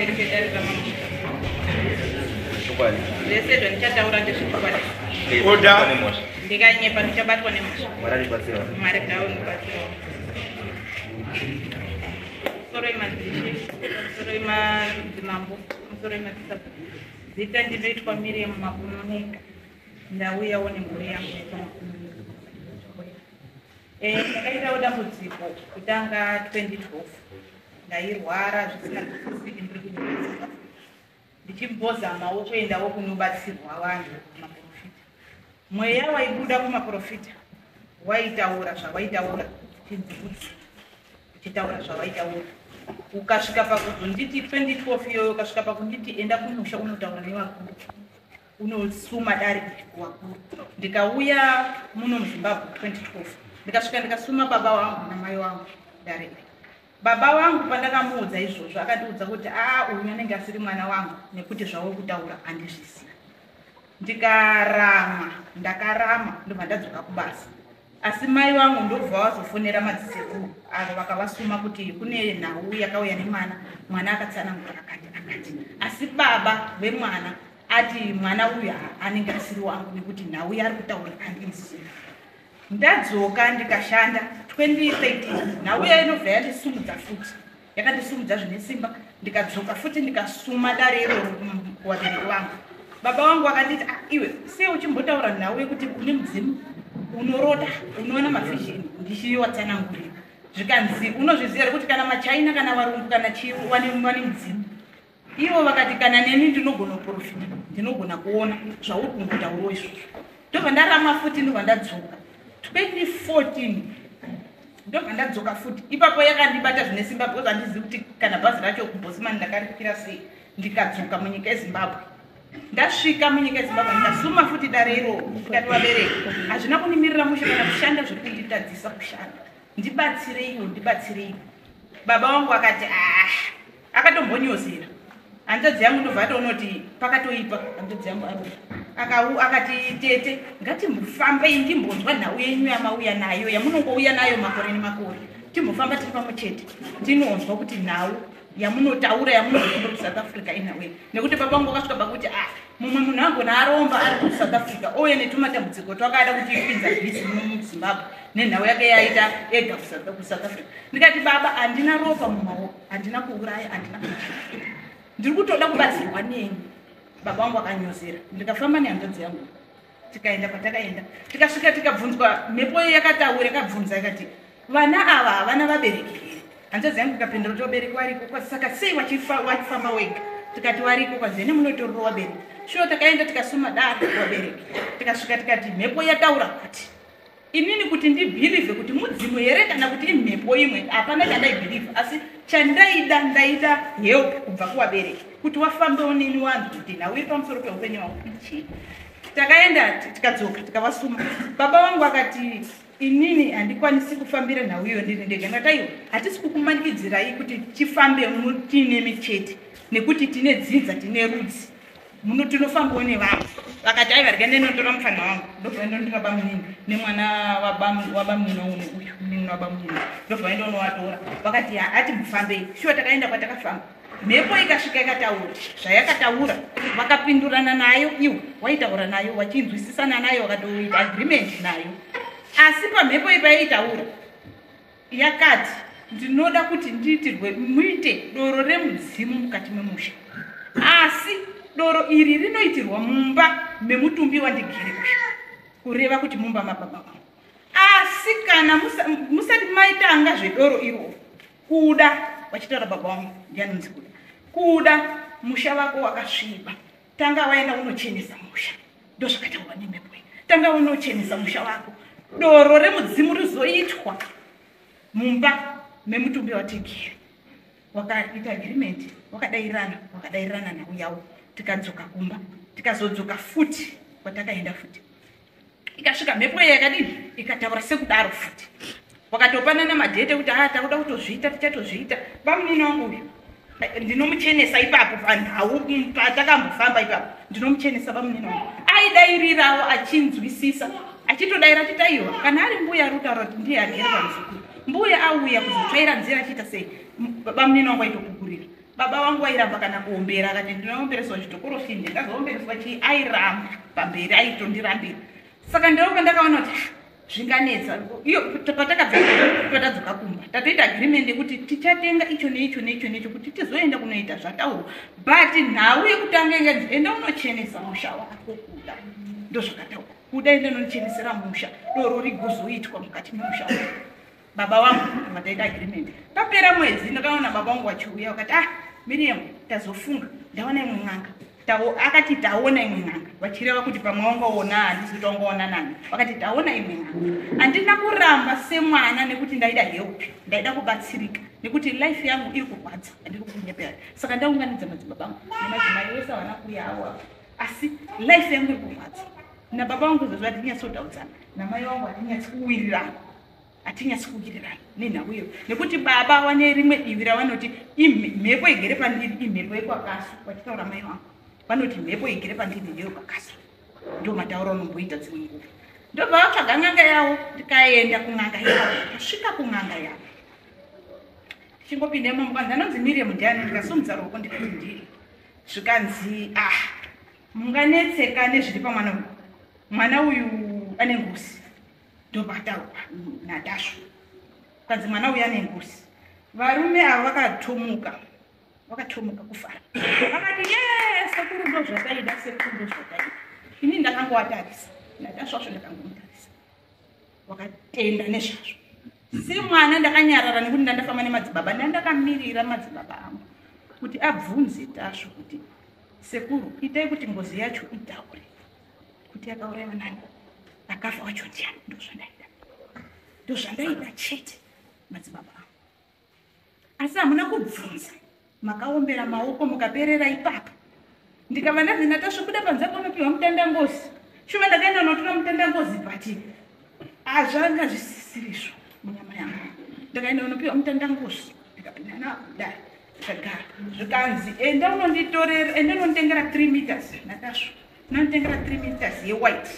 Pamberi pedare ramambo. Zvese zvandichataura ndezvechokwadi. Order. Ndikanyepa ndichabatwa nemhosva. Mwari ngaundibatsirawo. Musoro wemadzishe, musoro wemadzimambo, musoro wemadzisabhuku. Zita ndinoitwa Miriam Makunoneka. Ndauyawo nemhuri yangu yekwaMakunoneka. Ndakaitawo dambudziko kutanga 2012. Ndairwara zvisina nzwisisiki ndiri kunyika yeSouth Africa. Ndichimbozamawo kuendawo kunobatsirwa vanhu kumaprofita. Mweya waibuda kumaprofita waitaura zvawaitaura chinzi kuti uchitaura zvawaitaura. Ukasvika pakuzonditi 2012 iyoyo ukasvika pakunditi enda kumusha unotaura nevakuru. Unosuma dare iri kuvakuru. Ndikauya muno muZimbabwe 2012. Ndikasvika ndikasuma baba vangu namai vangu dare iri. Baba vangu pandakamuudza izvozvo akandiudza kuti uyu anenge asiri mwana wangu nekuti zvauri kutaura handizvizivi. Ndikarama, ndakarama ndobva ndadzoka kubasa. Asi mai vangu ndobva vazofonera madzisekuru avo vakavasuma kuti kune nhau yakauya nemwana, mwana akatsanangura akati akati. Asi baba vemwana ati mwana uyu anenge asiri wangu nekuti nhau yaari kutaura handizivi. Ndadzoka ndikashanda 2013 nhau iya inobva yandisumudza futi, yakandisumudza zvine simba. Ndikadzoka futi ndikasuma dare iroro kuvabereki vangu. Baba vangu vakanditi, iwe sei uchimbotaura nhau yekuti une mudzimu unorota unoona mafishini, ndichiwatsanangurira. Zvikanzi unozviziva here kuti kana maChina kana varungu kana chii vane mudzimu. Ivo vakati kana neni ndinogona kuprofita, ndinogona kuona zvauri kungotaurawo izvozvo. Ndobva ndarama futi ndobva ndadzoka 2014 ndobva ndadzoka futi. Ipapo yakandibata zvine simba because handizivi kuti kana bhazi racho kuBosman ndakarikwira sei. Ndikadzoka munyika yeZimbabwe. Ndasvika munyika yeZimbabwe ndikasuma futi dare iroro. Ndikati vabereki hazvina kundimirira mushe kana kushanda zviri kunditadzisa kushanda. Ndibatsireiwo, ndibatsireiwo. Baba vangu akati akatombonyozera. Hanzvadzi yangu ndobva atoona kuti pakatoipa hanzvadzi yangu arova. Akati tete ngatimbofambei ndimbonzwa nhau yenyu yamauya nayo yamunongouya nayo makore nemakore. Timbofamba tiri pamwe chete tinonzwa kuti nhau yamunotaura yamunozokunda kuSouth Africa inhau iyi. Nekuti baba vangu vakasvika pakuti mumwe munhu angona aromba ari kuSouth Africa ouya netumatambudziko twakada kuti ipinza bhizi muZimbabwe nenhau yake yaita ega kuSouth Africa. Ndikati baba handina ropa mumaoko, handina kuuraya, handina kuchii. Ndiri kutoda kubatsirwa neni. Baba vangu vakanyozera. Ndikafamba nehanzvadzi yangu. Tikaenda kwatakaenda. Tikasvika tikabvunzwa mhepo yakataura yakabvunza ikati vana ava havana vabereki here? Hanzvadzi yangu ikapindura kuti vabereki variko. Saka sei wachifamba wega? Tikati variko kwanzi ene munotorora vabereki. Sure takaenda tikasuma dare kuvabereki. Tikasvika tikati mhepo yataura kuti inini kuti ndibhilivhe kuti mudzimu here kana kuti imhepo imwe hapana chandaibhilivha, asi chandaida ndaida help kubva kuvabereki kuti wafambewo neni wanhu kuti nhau iri pamusoro peupenyu hwangu ichii. Takaenda tikadzoka tikavasuma. Baba vangu vakati inini handikwanisi kufambira nhau iyo ndiri ndega. Ndikati aiwa hatisi kukumanikidzirai kuti tifambe tiine michete nekuti tine dzinza tine rudzi muno tinofambawo nevanhu. Vakati aiwa rega ndinotora mufana wangu. Ndobva ndinotora bamunini nemwana wabamunini wangu uyu munini wabamunini. Ndobva ndonovatora. Vakati hatimbofambei. Shuwa takaenda kwatakafamba. Mhepo ikasvika ikataura zvayakataura, vakapindurana nayo iwo waitaura nayo vachinzwisisana nayo vakatoita agreement nayo. Asi pamhepo iyi payaitaura yakati ndinoda kuti ndiitirwe muite doro remudzimu mukati memusha, asi doro iri rinoitirwa mumba memutumbi wandigere uyu, kureva kuti mumba mababa vangu. Asi kana musati maitanga zvedoro iroro, kuda vachitaura baba vangu ndianonzi kuda, kuda musha wako wakasviba, tanga waenda unochenesa musha. Ndozvakataurwa nemhepo iyi, tanga unochenesa musha wako, doro remudzimu rizoitwa mumba memutumbi watigere. Wakaita agreement, wakadairirana, wakadairirana nhau yavo. Tikadzoka kumba, tikazodzoka futi kwatakaenda futi. Ikasvika mhepo iya yakadini, ikataura sekudaro futi. Wakatopanana madhete kuti takuda kutozviita, tichatozviita. Bamunini wangu uyu ndinomuchenesa ipapo panhau patakambofamba ipapo, ndinomuchenesa bamunini wangu. Aidairirawo achinzwisisa, achitodaira achiti aiwa kana ari mbuya ari kutaura kuti ndiye agere pamuzukuru, mbuya auya kuzotsvaira nzira achiita sei, bamunini wangu aitopupurira. Baba vangu vairamba kana kuombera, akati ndinoombereswa chitokoroshi, ndingazoombereswa chii? Airamba pamberi, aitondirambira. Saka ndiro pandakaona kuti zvinganetsa. Iyo patakabva patadzoka kumba, tatoita agreement yekuti tichatenga icho neicho neicho neicho kuti tizoenda kunoita zvataurwa. But nhau yekutanga inganzi enda unochenesa musha wako, kuda ndozvakataurwa, kuda enda unochenesera musha, doro rigozoitwa mukati memusha wako. Baba vangu vataita agreement. Papera mwedzi ndakaona baba vangu vachiuya, vakati, "Ah, Miriam, tazofunga, ndaona imwe n'anga." Akati taona imwe n'anga, vachireva kuti pamwe wangaona, handisi kuti wangaona nani. Vakati taona imwe n'anga. Handina kuramba semwana nekuti ndaida help, ndaida kubatsirika nekuti life yangu iri kurwadza, handiri kukunyepera. Saka ndaunganidza madzibaba angu nemadzimai vese havana kuuya avo, asi life yangu iri kurwadza. Nababa vangu izvozvo hatinyatsotaudzana, namai vangu hatinyatsi kuwirirana, hatinyatsi kuwirirana nenhau iyo, nekuti baba vane rimwe divi ravanoti mhepo igere pandiri imhepo yekwakasu. Vachitaura mai vangu vanoti mhepo igere pandiri ndeyekwakasu. Ndo matauro anomboita dzimwe nguva. Ndobva vatsvaga n'anga yavo, ndikaenda kun'anga yavo. Ndasvika kun'anga yavo, tichingopinda imomo, kwanzi, "Anonzi Miriam ndiani?" Ndikasumudza ruoko ndikati, "Ndiri." Zvikanzi, "Ah, munganetseka nezviri pamwana uyu, mwana uyu ane ngozi." Ndobataurwa naTasvu, kwanzi mwana uyu ane ngozi. Varume ava vakatomuka, vakatomuka kufara, vakati, "Ye, sekuru, ndo zvataida, sekuru, ndo zvataida." Ini ndakangovatarisa, naTasvu azvo ndakangomutarisa, wakatenda nezvazvo. Semwana ndakanyarara nekuti ndandafamba nemadzibaba, ndandakamirira madzibaba angu kuti abvunze Tasvu kuti, "Sekuru, itai kuti ngozi yacho itaure kuti yakaurayiwa nani, akafa wacho ndiani." Ndozvandaida, ndozvandaida chete, madzibaba angu. Asi hamuna kubvunza, makaombera maoko mukaperera ipapo. Ndikava ndanzi naTasvu buda panze kunopiwa mutandangozi. Shuva ndakaenda unotora mutandangozi, but hazvanga zvisisirizvo munyama yangu. Ndakaenda unopiwa mutandangozi, ndikapinda nawo kudai, ndikagara. Zvikanzi, "Enda unonditorera, enda unonditengera 3 meters." NaTasvu, "Unonditengera 3 meters yewhite,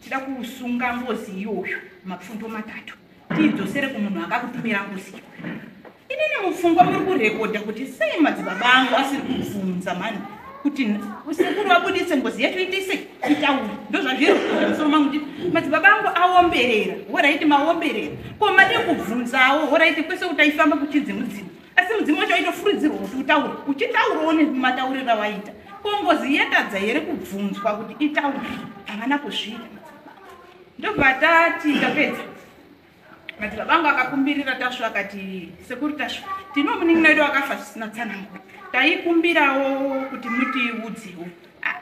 tida kusunga ngozi iyoyo mapfundo 3, tiidzosere kumunhu akakutumira ngozi iyoyo." Inini mupfungwa muri kurekodha kuti sei madzibaba angu asiri kubvunza mani kuti sekuru vabudise ngozi yacho ite sei, itaure. Ndozvazviri kuita musoro mangu kuti madzibaba angu aomberera, alright, maomberera, ko made kubvunzawo? Alright, kwese kuti aifamba kuchinzi mudzimu, asi mudzimu wacho waitofuridzirwa kuti utaure, uchitaurawo nematauriro awaita. Ko ngozi yatadza here kubvunzwa kuti itaure? Havana kuzviita madzibaba. Ndobva tati tapedza, madzibaba angu akakumbirira Tasvu, akati, "Sekuru Tasvu, tino munin'ina wedu akafa zvisina tsananguro, taikumbirawo kuti mutiudzewo." Ah,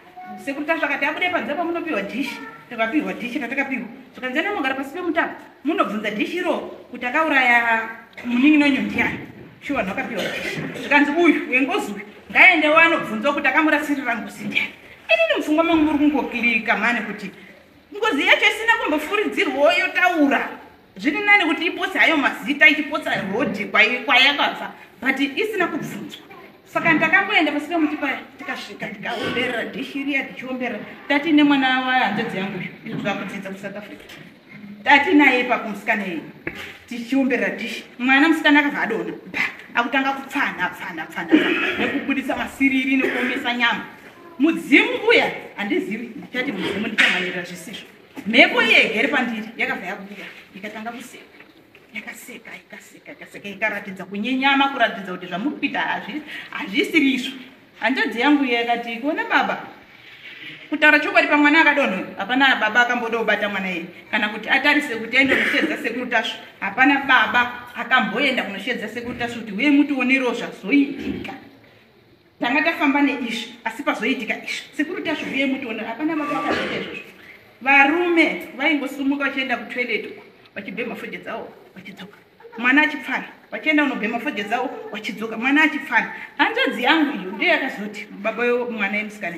sekuru Tasvu akati abude panze pamunopiwa dhishi. Takapiwa dhishi ratakapiwa, zvikanzi, "Enda mugara pasi pemutapa, munobvunza dhishi iro kuti akauraya munin'ina wenyu ndiani." Shuwa vanhu vakapiwa dhishi, zvikanzi, "Uyu wengozi uyu ngaendewo anobvunzawo kuti akamurasirira ngozi ndiani." Inini mupfungwa mangu muri kungokilika mani kuti ngozi yacho isina kumbofuridzirwawo yotaura, zviri nani kuti ipotse hayo mazita, ichipotsa rodhi kwayakabva, but isina kubvunzwa. Saka ndakangoenda pasi pemuti paya, tikasvika, tikaomberera dhishi riya. Tichiomberera, tati nemwana wahanzvadzi yangu izvo zvakudzidza kuSouth Africa, tati naye ipapo musikana iyi. Tichiomberera dhishi, mwana musikana akabva adonha ba, akutanga kupfanha pfanha pfanha pfanha nekubudisa masiriri nekuomesa nyama. Mudzimu uya, handizivi, ndichati mudzimu, ndichamhanyirira zvisizvo. Mhepo iye igere pandiri yakabva yabuda, ikatanga kuseka, yakaseka, ikaseka, ikaseka, ikaratidza kunyenyama, kuratidza kuti zvamuri kuita hazvisiri izvo. Hanzvadzi yangu iye yakati, "Kuona baba, kutaura chokwadi, pamwana akadonha hapana baba akamboda kubata mwana iye kana kuti atarise kuti aende kunoshedza sekuru Tasvu. Hapana baba akamboenda kunoshedza sekuru Tasvu kuti uye mutionerewo zvazoitika. Tanga tafamba neizvi, asi pazoitika izvi, sekuru Tasvu uye mutionere." Hapana baba akazoita izvozvo. Varume vaingosumuka vachienda kutoilet uko, vachibhema fodya dzavo, vachidzoka mwana achipfana, vachienda kunobhema fodya dzavo, vachidzoka mwana achipfana. Hanzvadzi yangu iyo ndiyo yakazoti, baba wemwana yemusikana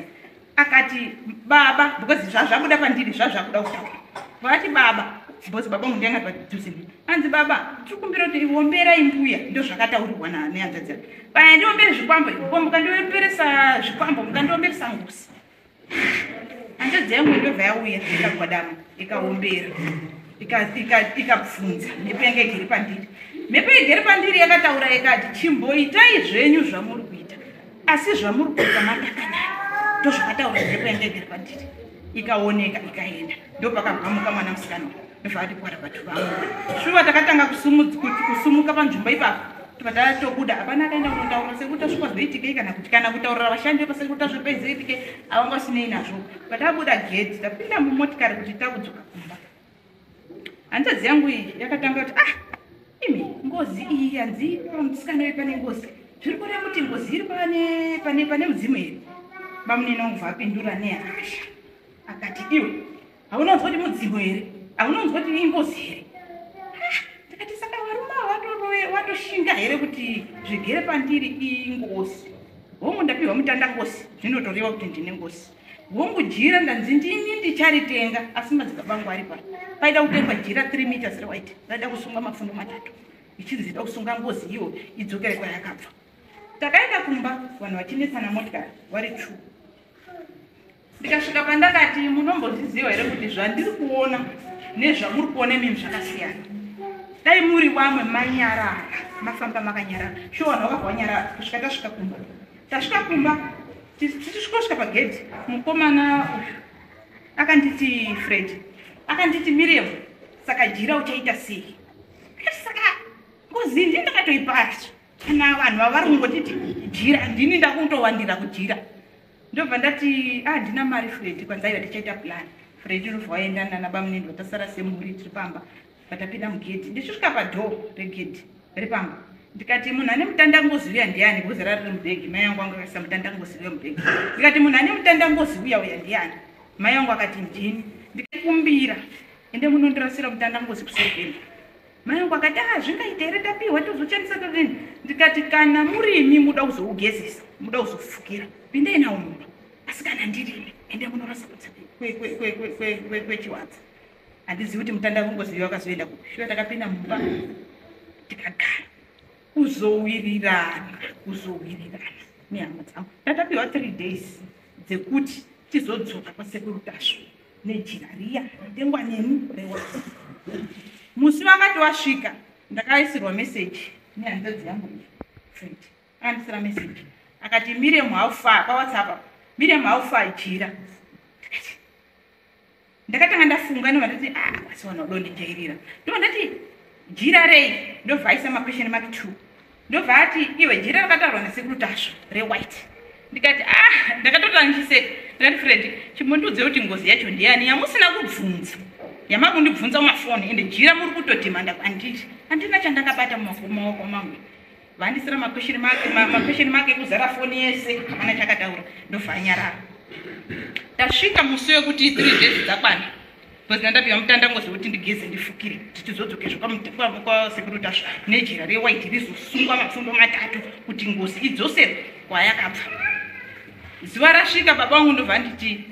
akati, "Baba," because zvazvabuda pandiri, zvazvakuda kutaura, vakati, "Baba," because baba vangu ndiyanga padhuze neni, anzi, "Baba, tiri kuti omberai mbuya." Ndo zvakataurirwa nehanzvadzi yake paya, "Ndiombere zvikwambo, ko mukandiomberesa zvikwambo, mukandiomberesa ngozi." Hanzvadzi yangu ndobva yauya, ikagwadama, ikaombera, ikabvunza mhepo yanga igere pandiri. Mhepo igere pandiri yakataura ikati, chimboitai zvenyu zvamuri kuita, asi zvamuri kuita matakanana. Ndozvakataura mhepo yanga igere pandiri, ikaoneka ikaenda. Ndopakabvamuka mwana musikana uyu, ndobva ati kwara vatu vamuka. Shuva takatanga kusumuka panzvimbo ipapo, tobva tatobuda. Hapana akaenda kunotaura sekuti tasvika zvoitikei, kana kuti kana kutaurira vashandi vepasekuru tasvika avanga vasinei nazvo. Patabuda gedhi, tapinda mumotikari kuti takudzoka kumba, hanzvadzi yangu iyi yakatanga kuti, ah, imi, ngozi iyi yanzi pamusikana uyu pane ngozi, zviri kureva kuti ngozi iri pane pane pane mudzimu here? Bamunini wangu bva apindura nehasha akati, iwe haunonzwa kuti mudzimu here? Haunonzwa kuti ingozi here? Ndikati, saka varume ava watoshinga here kuti zvigere pandiri ingozi? Hongu, ndapiwa mutanda ngozi, zvinotoreva kuti ndine ngozi. Hongu, jira ndanzi ndini ndicharitenga, asi madzibaba angu ari pa paida kutengwa jira 3 meters rewhite, raida kusunga mapfundo matatu, ichinzi ida kusunga ngozi iyo idzokere kwayakabva. Takaenda kumba vanhu vachinetsana motikari vari two. Ndikasvika pandakati, munombozviziva here kuti zvandiri kuona nezvamuri kuona imimi zvakasiyana? Dai muri wamwe manyarara, mafamba makanyarara. Sho vanhu vakabva vanyarara kusvika tasvika kumba. Tasvika kumba, tichisvikosvika pagedhi, mukomana uyu akanditi, Fred akanditi, Miriam, saka jira uchaita sei? Ndikati, saka ngozi ndini ndakatoipara? Kana vanhu vavari kungotiti jira, ndini ndakutowandira kujira. Ndobva ndati, ah, ndina mari, Fred. Kwanzaiva tichaita plan. Fred ndobva waenda nana bamunini, vatasara semhuri tiri pamba. Patapinda mugedhi, ndichisvika padoor regedhi repamba, ndikati, munhu ane mutandangozi uya ndiani? Bhozi rari mubhegi, mai yangu anga akaisa mutandangozi uya mubhegi. Ndikati, munhu ane mutandangozi uya uya ndiani? Mai yangu akati, ndini. Ndikakumbira, ende munondirasira mutandangozi kuseri kwemba. Mai yangu akati, ah, zvingaita here? Tapiwa, tozoshandisa todini? Ndikati, kana murimi muda kuzougezesa, muda kuzofukira, pindai nawo mumba, asi kana ndirimi, ende munorasa kunze kwechiwanza. Handizivi kuti mutandangozi uyo akazoenda kupi. Shuwa takapinda mumba tikagara kuzowirirana nehama dzangu. Tatapiwa 3 days dzekuti tizodzoka kwasekuru Tasvu nejira riya ratengwa neni rewa. Musi vakati wasvika, ndakaisirwa meseji nehanzvadzi yangu Fred. Akandisira meseji akati, Miriam, how far? PaWhatsApp, Miriam, how far jira? Ndikati, ndakatanga ndafunga, ndobva ndati, ah, asi vanhu vadondijairira. Ndobva ndati, jira rei? Ndobva aisa maquestion mark two. Ndobva ati, iwe, jira rakataurwa nasekuru Tasvo rewhite. Ndikati, ah, ndakatotanga ndichiseka. Ndikati, Fred, chimbondiudze kuti ngozi yacho ndiyani yamusina kubvunza, yamakundibvunza mumafoni, ende jira muri kutodhimanda kwandiri? Handina chandakabata mumaoko mangu. Vandisira maquestion mark, maquestion mark ekuzara foni yese, hapana chakataura. Ndobva anyarara. Tasvika musi wekuti 3 days dzakwana, because ndandapiwa mutandangozi wekuti ndigeze ndifukire, kuti tizodzokezve kwasekuru Tasvo nejira rewhite rizosungwa mapfundo matatu kuti ngozi idzoserwe kwayakabva. Zuva rasvika, baba vangu ndobva nditi,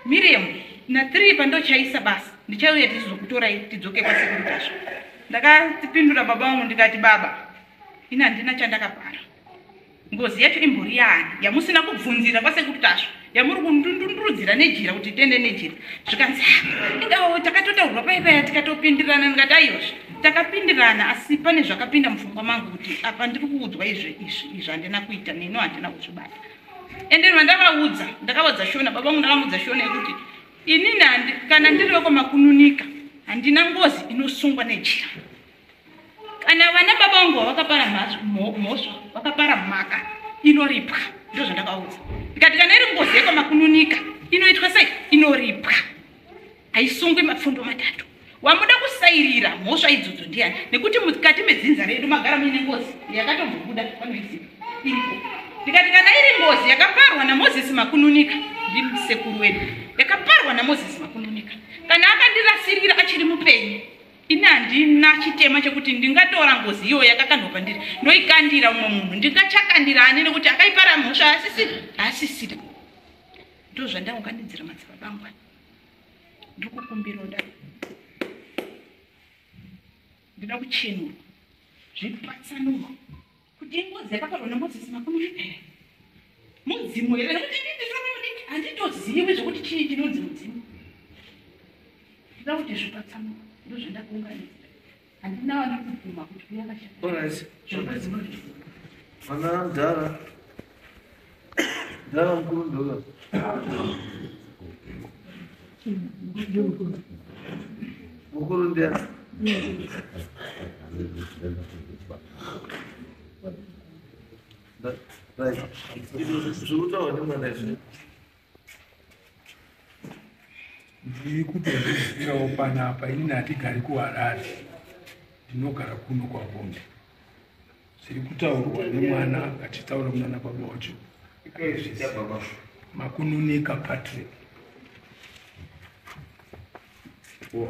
Miriam, na3 pandochaisa basa ndichauya tichizokutorai tidzoke kwasekuru Tasvo. Ndakapindura baba vangu ndikati, baba, ini handina chandakapara. Ngozi yacho imbori yaani yamusina kubvunzira kwasekuru Tasvo, yamuri kundundurudzira nejira kuti tende nejira? Zvikanzi, ingawo takatotaurwa paipaya tikatopindirana. Ndikati, aiwazve takapindirana, asi pane zvakapinda mupfungwa mangu kuti apa ndiri kuudzwa izvi, izvi, izvi handina kuita neno, handina kuzvibata. Ende vandavaudza, ndakavaudza Shona. Baba vangu ndakamuudza Shona yekuti inini kana ndiri wekwaMakununika, handina ngozi inosungwa nejira. Kana vana baba vangu vakapara mhosva, vakapara mhaka, inoripwa. Ndo zvandakaudza. Ndikati, kana iri ngozi yekwamakununika, inoitwa sei? Inoripwa, haisungwi mapfundo matatu. Wamuda kusairira mhosva idzodzo ndiani? Nekuti mukati medzinza redu magara muine ngozi yakatombobuda, vanoiziva, iriko. Ndikati, kana iri ngozi yakaparwa naMozisi Makununika, ndisekuru wedu, yakaparwa naMozisi Makununika, kana akandirasirira achiri mupenyu, ini handina chitema chekuti ndingatora ngozi iyoyo yakakandwa pandiri ndoikandira umwe munhu. Ndingachakandira ani? Nekuti akaipara mhosva asisiri, haasisiri. Ndo zvandaunganidzira madzibaba angu. Ndiri kukumbira da, ndida kuchenurwa, zvipatsanurwa kuti ingozi yakaparwa naMozisi Makununika here, mudzimu here, nekuti ini nditova mudiki, handitozivi zvekuti chii chinonzi mudzimu. Ndida kuti zvipatsanurwa. Ndo zvandakuunganidzira. Handina wandikubvuma kuti yakashata. Alright. Mana mudhara. Mudhara mukuru ndoka. Mukuru ndiani? Right. Zviri kutaurwa nemwana izvi. Ndiri kutozvizivirawo panapa. Inini hatigari kuHarare, ndinogara kuno kwaBonde. Zviri kutaurwa nemwana achitaura kunana baba wacho Makununika Patrick.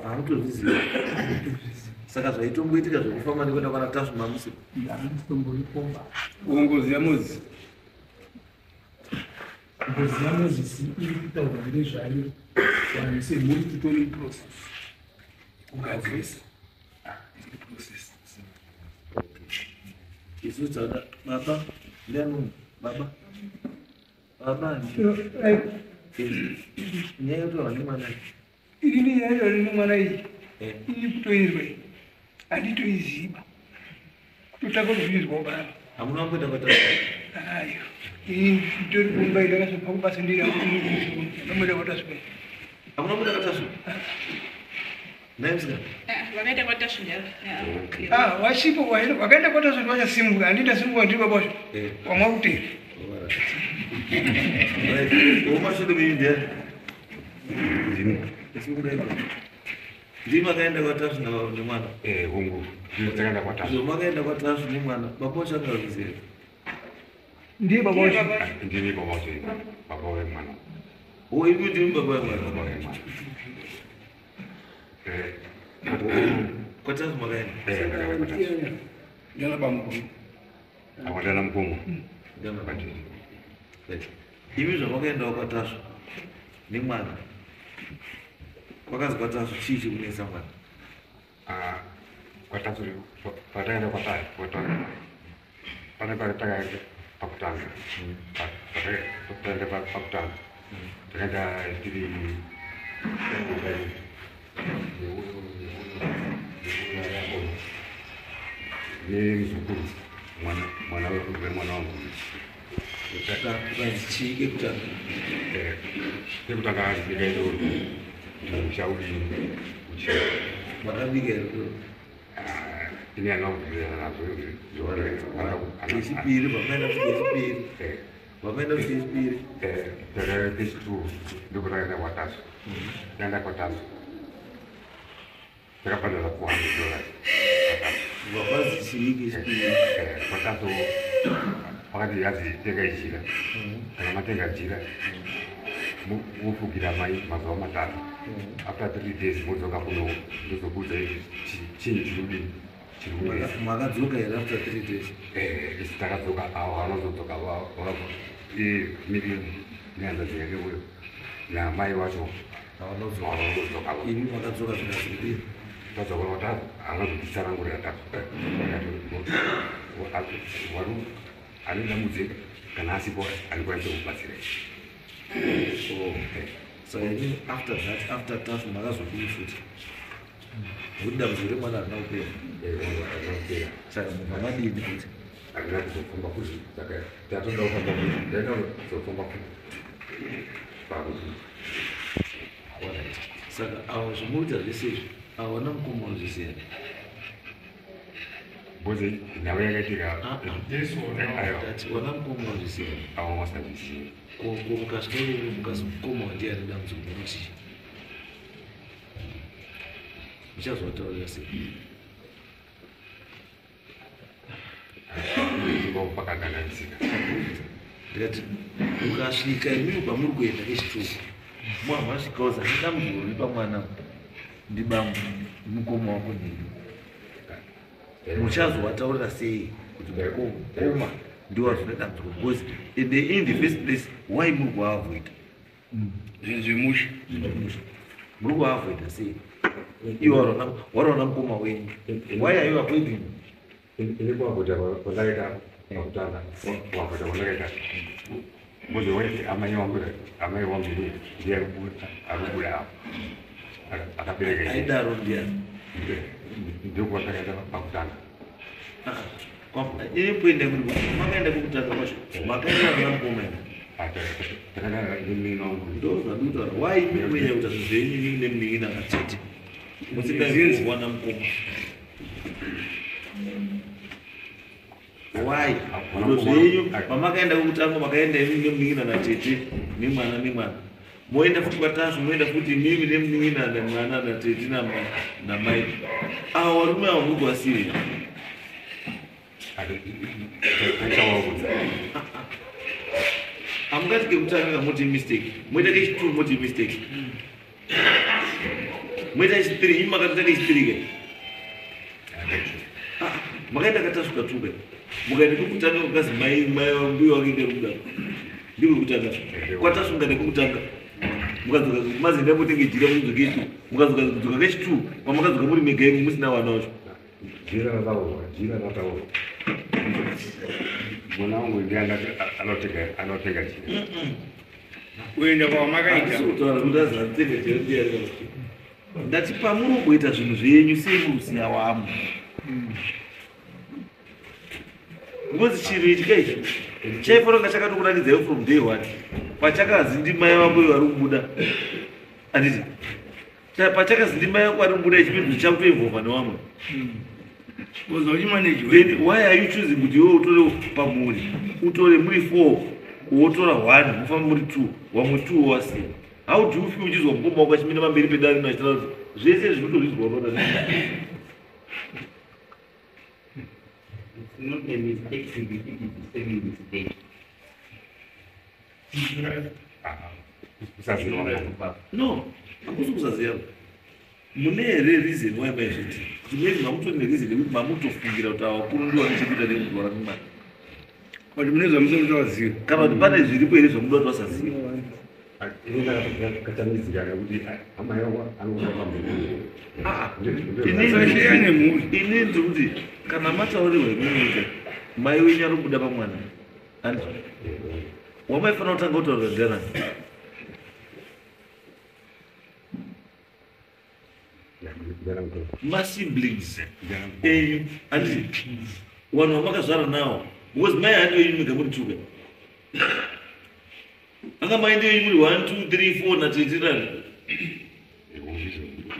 Hautozviziva. Saka zvaitomboitika zvekufamba nekuenda kwana Tasvu mamusi? Handitomborikomba. Ngozi yaMozisi. Ngozi yaMozisi iri kutaurwa nezvayo, vanhu semhuri titori process kugadzirisa, iri process. Isu tada baba ndiani baba? Baba nyaya yotaurwa nemwana Ini yaitaura nemwana iyi iri kutoizwa iyi, handitoiziva, kutotanga kuzvinzwawo panapa. Hamuna kumboenda kwaTasvu? Ayo, ini nditori kumba, ndakazobva kubasa, ndiriamboenda kwaTasvu. Hamuna kumboenda kwaTasvu? Nhai musikana? Vakaenda kwaTasvu. Ah, wasipo wakaenda kwaTasvu vachasimuka, handitasimuka, ndiri baba wacho wamwakutera. Right. Womashure menyu ndiani? Ndini. Ndii makaenda kwaTasvu nemwana? Hongu, takaenda kwaTasvu. Izvo makaenda kwaTasvu nemwana, baba wacho angazviziva? Ndiye baba wacho. Ndini baba wacho, baba wemwana. O, imi ndimi baba wemwana? Baba wemwana. KwaTasvu makaenda? Ndakaenda kwaTasvu. Ndiana bamukuru. Akwatana mukomo. Ndiana. Right. Imi zvamakaendawo kwaTasvu nemwana, kwakazi kwaTasvu chii chikunetsa mwana? KwaTasvu, pataenda kwaTasvu, pane patakaenda pakutanga, pataenda pakutanga takaenda tiri nemuzukuru, mwana wemwana wangu. Kukanzi chii kekutanga? Kekutanga bika idoro kuti musha udini uchi. Makabika here doro? Ini anobvira nazvo. Kechipiri, pamaenda futi kechipiri, pamaenda futi kechipiri? Takaenda kechitu, ndokutakaenda kwaTasvu. Taenda kwaTasvu, takabhadhara $400. Vakazi chii kechipiri? KwaTasvu pakati yazi tenga jira, kana matenga jira mofugira mai mazuva 3, after 3 days modzoka kuno, ndozobudza chinyi chirudini chiri kunetsa. Makadzoka here after 3 days? Isi takadzoka, avo vanozodzoka miri nehanzvadzi yake uyo namai vacho. Havanodzoka? Havanodzoka. Imi makadzoka, zvikazi kudini? Tadzoka kwatatu, anozotitsanangurira tatu, wari ane dambudziko, kana asipo andikwanise kubatsira. Oh. Saka imi after that, after Tasvu makazodii futi, nekuti dambudziko remwana harina kupera? Kupera. Saka mamadini futi? Handina kuzofamba kuti, saka tatoda kufamba kuti, ndaida kuzofamba kuti pakuti. Alright. Saka avo zvomuita zvese izvi, avo namukoma unozviziva? Bhozi nhau yakaitika. Ah, ah. Tati wana mukoma unozviziva? Avo vasazvizivi. Ko mukasvika ivovo mukazi mukoma wandiye ane dambudziko, munotii? Muchazovataurira sei? Ivo pakaganganisika. Ndikati mukasvika imimi kwamuri kuenda kechituku, muhamasvikawo zane dambudziko riri pamwana, ndibambo mukoma wako nini, muchazovataurira sei kuti mukoma ndiwo zvine dambudziko? Because in the first place, why muri kuvaavoida? Zvinhu zvemusha. Zvemusha muri kuvaavoida sei? Iwo waraona mukoma wenyu, why are you avoiding? Ini kuavoida kwandakaita pakutanga, kuavoida kwandakaita mbozi waiti amai wangu, amai wangu ini ndiye ari kubuda apo akabereka. Aidaro ndiani? Ndokwatakaita pakutanga. Ini kuenda makaenda kwekutanga kwacho makaenda namukoma here? Takaenda nemunin'ina wangu. Ndozvandikutaura. Why imi kunyanya kuita zvinhu zvenyu imi nemunin'ina natete musingaikuwana mukoma? Why zviro zvenyu pamakaenda kwekutanga makaenda imi nemunin'ina natete nemwana nemwana, moenda futi kwaTasvu, moenda futi imimi nemunin'ina nemwana natete namai. Ava varume ava muri kuvasiyei? Hamungati kekutanga kamoti mistake, moita kechi2 moti mistake, moita kechi3. Imi makatoita kechi3 ke, makaenda kaTasvu katuka, mukaenda kwekutanga kukazi mai mai mbuya wake kerikudaro, ndiko kutanga kwaTasvu. Mukaenda kwekutanga mukadzoka mazinda motenge jira, mudzoka kechi2, mukadzoka kudzoka kechi2 kwamakadzoka muri mega imi musina vana vacho. Jira rataurwa, jira rataurwa, mwana wangu ndiye anotenga, anotenga jira. Kuenda kwamakaita. Handisi kutaura kuti azatenga jira ndiye. Ndati pamuri kuita zvinhu zvenyu sei muri kusiya wamwe? Ngozi chinhu ichi kaichi chaifanira kunga chakatokuratidzai from day one pachakazi ndimai vako vari kubuda, handiti? Pachakazi ndimai vako vari kubuda, ichipindu chakutoinvolva nevamwe. Kuza uchimanage. Then why are you choosing kuti iwe utore pamhuri, utore muri four, wotora one, mufambe muri two, vamwe two wasiya? How do you feel uchizwa mukoma wako achipinda pamberi pedare achitaura kuti zvese zvinotozvizwa unoda? It's not a mistake to repeat the same mistake. Kusaziva. No, hakusi kusaziva. Mune here reason why maizviti? Kuti maybe mamutori nereason yekuti mamutofungira kuti ava vakuru ndiwo vane chekuita nekurwara nemwana? Kuti mune zvamusoro tovaziva. Kana kuti pane zviripo here zvamuda kuti vasaziva? Ini ndakatamidzika nekuti hama yangu anokuda pamberi. Sashiya nemhuri. Ini ndiri kuti kana mataurirwa emunoita mai wenyu ari kubuda pamwana, andi wamaifanira kutanga kutaurira ndianani? Masiblings enyu, handiti? Vanhu vamakazvara nawo, because mai handi wenyu mega muri tuka, anga mai ndewenyu muri 1 2 3 4 natete nani.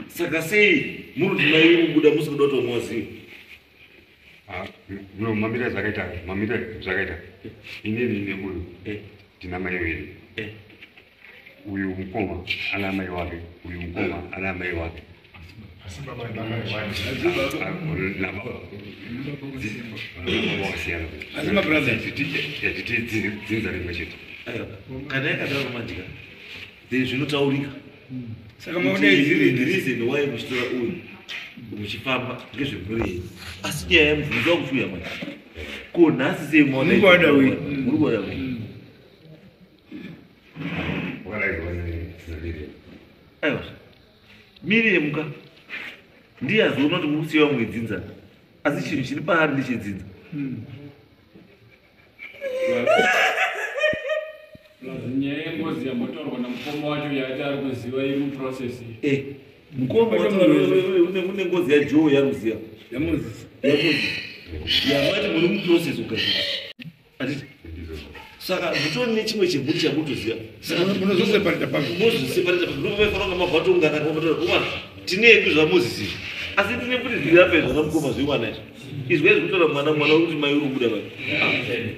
Saka sei muri kuti mai wenyu kubuda musikuda kuti vamwe vazive? No, mamira zvakaita, mamira zvakaita, inini neuyu tina mai vedu. Uyu mukoma ana mai wake, uyu mukoma ana mai wake. Asi baba namai wani. Wakasiyana. Asi mabrothers. Titi dzinza rimwe chete. Aiwa, kana yakadaro mandika, then zvinotaurika. Saka maudaidziri. The reason why muchitora uyu muchifamba ngezvemhuri yenyu, asi nyaya yemubvunzo wakuchiuya manje, ko nhasi sei? Muri kuwada wei? Muri kuwada wei? Wakadaidzwa naMiriam. Aiwa, Miriam ka ndiye azoona kuti muri kusiya vamwe vedzinza, asi chinhu chiri paari ndechedzinza. Plus nyaya yengozi yambotaurwa namukoma wacho yaati ari kuziva iri muprocess iyi. Mukoma wacho une ngozi yaJoe yari kuziva. YaMoses. Yamati muri muprocess kugadzira, atiti? Saka mutori nechimwe chemhuri chamutoziva. Saka Munozoseparata papi? Munozoseparata papi? Ndopaifana kunga mabva toungana kumana tine yedu zvaMozisi izvi, asi tine futi zviri apa izvi zvana mukoma zvemwana izvi, izwi izvi kutora mwana, mwana uri kuti mai uri kubuda papi?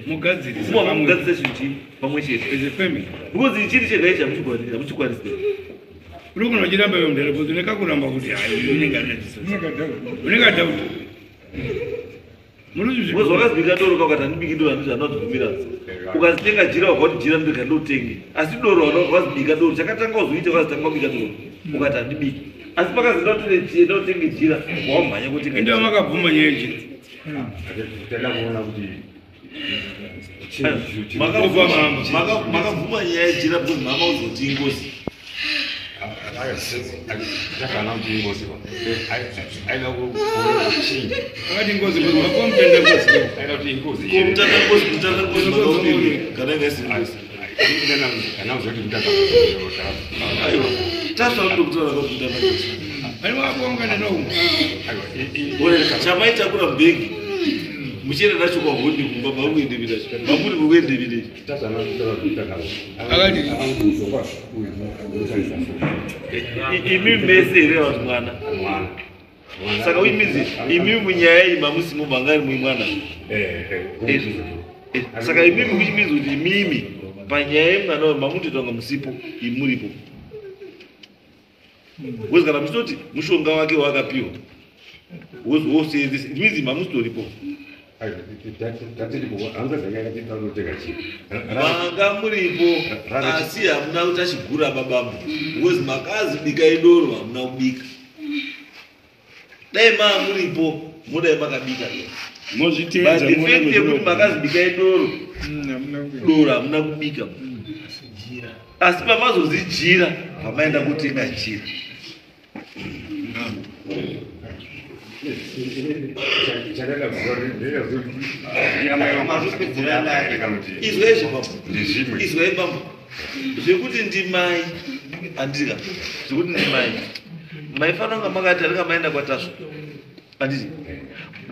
Mugadzirisa Muma pamwe. mugadzisa chinhu chii pamwe chete. As a family. Because chiri chega ichi hamuchikwanisi. Unogona uchiramba iwe mudhara, because unekakuramba kuti hayi unenge unenge doubt. Because wakazibika doro kakati handibiki doro, handizvo handinozvibvumira. Ukazitenga jira wakati jira ndega ndotenge, asi doro wakazibika doro chakatanga uzoita wakazitanga kubika doro ukati handibiki, asi pakazi ndotenge jira wamhanya kutenga. Inda jira. makabvuma nyaya yejira. Tenda kuona kuti Makabvuma nyaya yejira because mama uzoti ingozi. Takana kuti ingozi aida kuchinja. Akati ngozi because makuva mutenda ngozi. Aida kuti ingozi. Ko mutanda ngozi, mutanda ngozi makaupiri kana inga isiri ngozi? Anauza kuti mutanda. Aiwa, tasva kutokutaura kuti mutanda ngozi. Pane wakuongana noumwe. Chamaitakura mubhegi muchienda nacho kwahondi kumba makuendepi nacho mamuri mukuendepi necho. Imi mese here vanhu mwana saka which imi munyaya iyi mamusimo mangari mui mwana. Saka imimi which means kuti imimi panyaya yemwana uyu mamutoita kunga musipo imuripo. Because kana muchitoti mushonga wake waakapiwa wosenzesa it means mamusitoripo. Manga muripo asi hamuna kuti achigura babambo because makazi bikai doro hamuna kubika. Dai maa muripo modai makabika. Mozviteedza But the fact yekuti makazi bikai doro doro hamuna kubika. Asi pamazozijira pamaenda kutenga jira. Izwai zvibambo. Izwai bambo. Zvekuti ndimai andika. Zvekuti ndimai. Maifanira kunga makati arika maenda kwaTasvu. Anditi.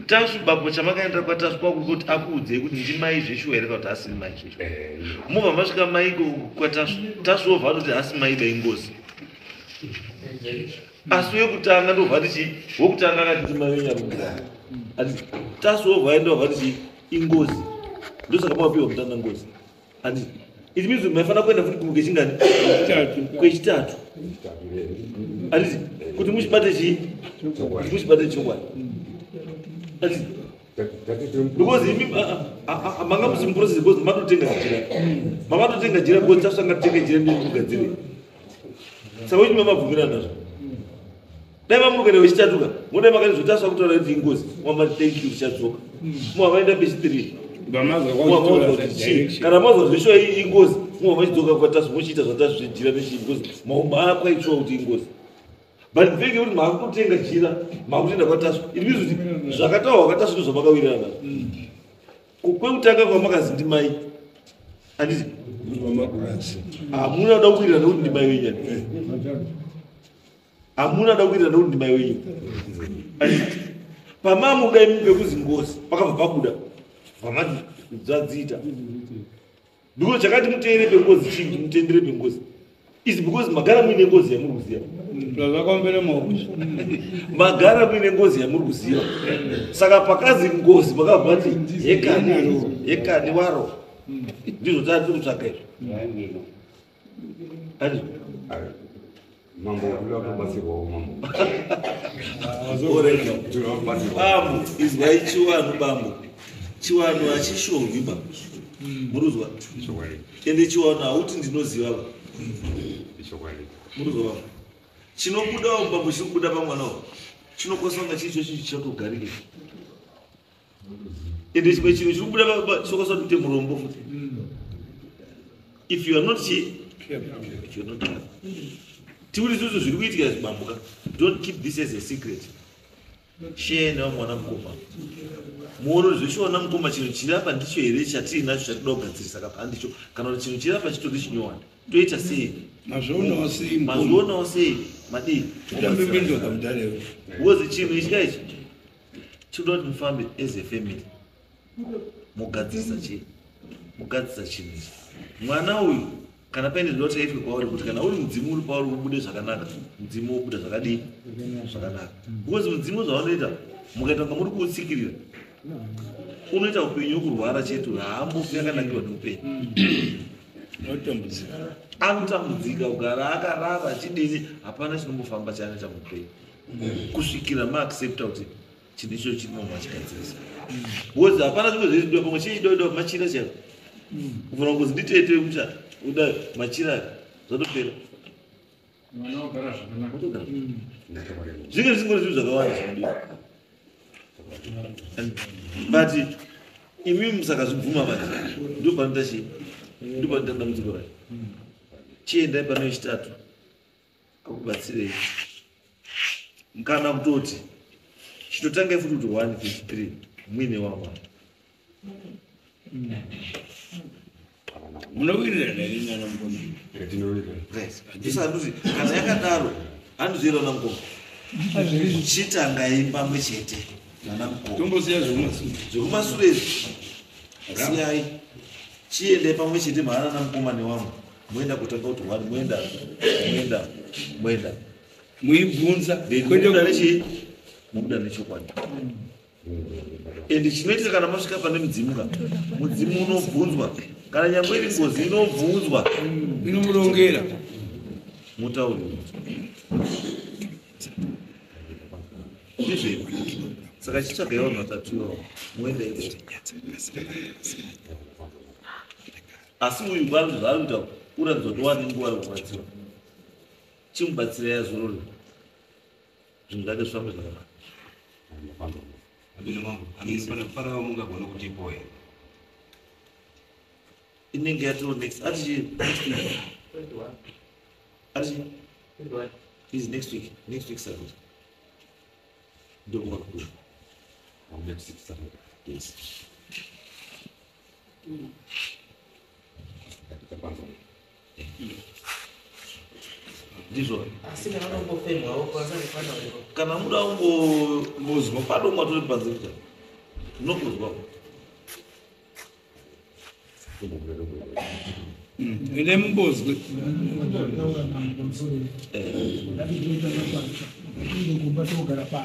Tasvu bambo chamakaenda kwaTasvu kwakuti akuudzei kuti ndimai zveshuwa here kana kuti asiri mai zveshuwa. Mobva masvika mai kwaTasvu. Tasvu obva atoti asi mai baingozi. Asi wekutanga ndobva ati chii? Wekutanga akati ndimai venyarungira. Anditi. Tasvu obva aenda obva ati chii? Ingozi. Ndosaka makapiwa kutanga ngozi. Anditi. It means maifanira kuenda futi kechingani? Kwechitatu. Anditi. Kuti muchibate chii? Kuti muchibate chokwadi. Anditi. Because imi manga musi muprocess because matotenga jira. Mamatotenga jira because Tasvu angatenge jira ndikugadzire. Saka uchima mabvumirana nazvo. Dai mamuruka wechitatu ka modai makati zvoTasvu akutaura kuti ingozi mwamati thank you tichadzoka. Mwavaenda pechithree. Kana mazwa zveshuwa ingozi mwava machidzoka kwaTasvu mochiita zvaTasvu zvejira nechii because maakwaichuwa kuti ingozi. But the fact yekuti maakutotenga jira maakutoenda kwaTasvu it means kuti zvakataurwa kwaTasvu ndozvamakawirirana nazvo. Kwekutanga kwamakazi ndimai anditi hamuna kuda kuwirirana nekuti ndimai wenyu. Hamuna kuda kuwirirana nekuti ndimai wenyu. Anditi pamamuda imi pekuzi ngozi pakabva pabuda pamati dzadziita. Because chakati muteere pengozi chii kuti mutendere pengozi is because magara muine ngozi yamuri kuziva. Magara muine ngozi yamuri kuziva. Saka pakazi ngozi makabva mati yekani yekani waro. Ndizvo tatiri kutsvaga izvi. Andizvo. Mambo kuda kubatsirwawo mambo. Bambo izwai chiwanu bambo. Chiwanu hachishorwi bambo. Muruzwa? Ende chiwanu hauti ndinoziva ba. Muruzwa bambo. Chinobudawo bambo chiri kubuda pamwana uyu. Chinokwanisa kunga chiri chocho chichatogarike. Ende chimwe chinhu chiri kubuda chinokwanisa kuti murombo futi. If you are not if you are not careful. Tikuti isusu zviri kuitika izvi bambo ka. Don't keep this as a secret. Share nevamwe vana mukoma. Muone zveshuwa vana mukoma chinhu chiri apa ndicho here chatiinacho chatinoda kugadzirisa kapa handicho kana kuti chinhu chiri apa chitori chinyowani. Toita sei? Mazvionawo sei? Mazvionawo sei? Madii? Totambe mindoka mudare. Because chinhu ichi ka ichi chinoda kuti mufambe as a family. Mugadzirisa chii? Mugadzirisa chinhu ichi. Mwana uyu kana paine zvinoda kuti aitwe kwauri kuti kana uri mudzimu uri pauri ubude zvakanaka, mudzimu wobuda zvakadii? Zvakanaka. Because mudzimu zvaunoita mukaita kunga muri kuutsikirira unoita upenyu hwekurwara chete, haambofi akanakirwa neupenyu. Anotambudzika kugara akarara achidini, hapana chinombofamba chaanoita muupenyu kusvikira maaccepta kuti chinhu ichocho chiri munhu achigadzirisa. Because hapana zvimwe zveidiwa pamwe cheidiwa machira chaiwo. Kufanira kunzi nditete wemuchato uda machira zvatopera. Mwana wagara zvakanaka. Zvinge zvisingori zvinhu zvakawanda zvinodiwa. But imi musakazvibvuma manje ndopanoita chii? Ndopanoita dambudziko racho. Chiendai pano yechitatu akubatsirei. Kana kutoti chitotangai futi kuti 1 3 muine wamwana. Munowirirana here nana mukoma? Ndisandoti kana yakadaro handizoera na mukoma. Chitangai pamwe chete nana mukoma. Tombosiya zvekumasure. Zvekumasure izvi siyai. Chiendai pamwe chete maana namukoma newamwe. Moenda kutanga kuti one moenda moenda moenda. Muibvunza. Kwete nechii? Mobuda nechokwadi. And chinoitika kana masvika pane mudzimu ka mudzimu unobvunzwa kana nyangwe iri ngozi inobvunzwa inomurongera mutauri ndizvo saka chitsvagai vanhu vatatu ivavo muende ikoko asi uyu kwanzi zvaari kuita kuratidza kuti wane nguva yekubatsirwa chimubatsirai azorore zvinhu zvake zvifambe zvakanaka. Inenge yatoo next ati chii next week ati chii is next week next week Saturday ndokuva Next week Saturday. Yes. Ndizvo. Asi kana unombofemwawo kwanza kufanira Kana muda umbozwa padomwa tori panze kuita. Unongozwa. Ende mumbozwe.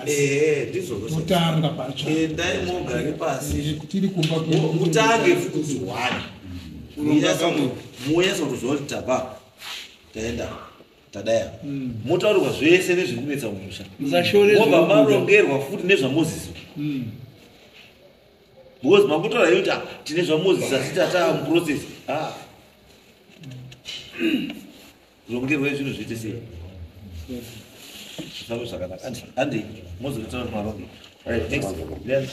Ehe, ndizvo. Totanga patsva. Endai mogare pasi. Tiri kumba kwedu. Mutange futi one. Munyatso kuziva kuti tabva taenda tadaya. Motaurirwa zvese nezvekunetsa mumusha. Musashore Mobva zvinobuda. marongerwa futi nezvaMozisi. Because mambotaura henyu kuti tine zvaMozisi asi tataa muprocess. Ah. Rongerwai zvinhu zviite sei? Zvifambe zvakanaka. Handi, mozotaura maronge. Right, next. Then.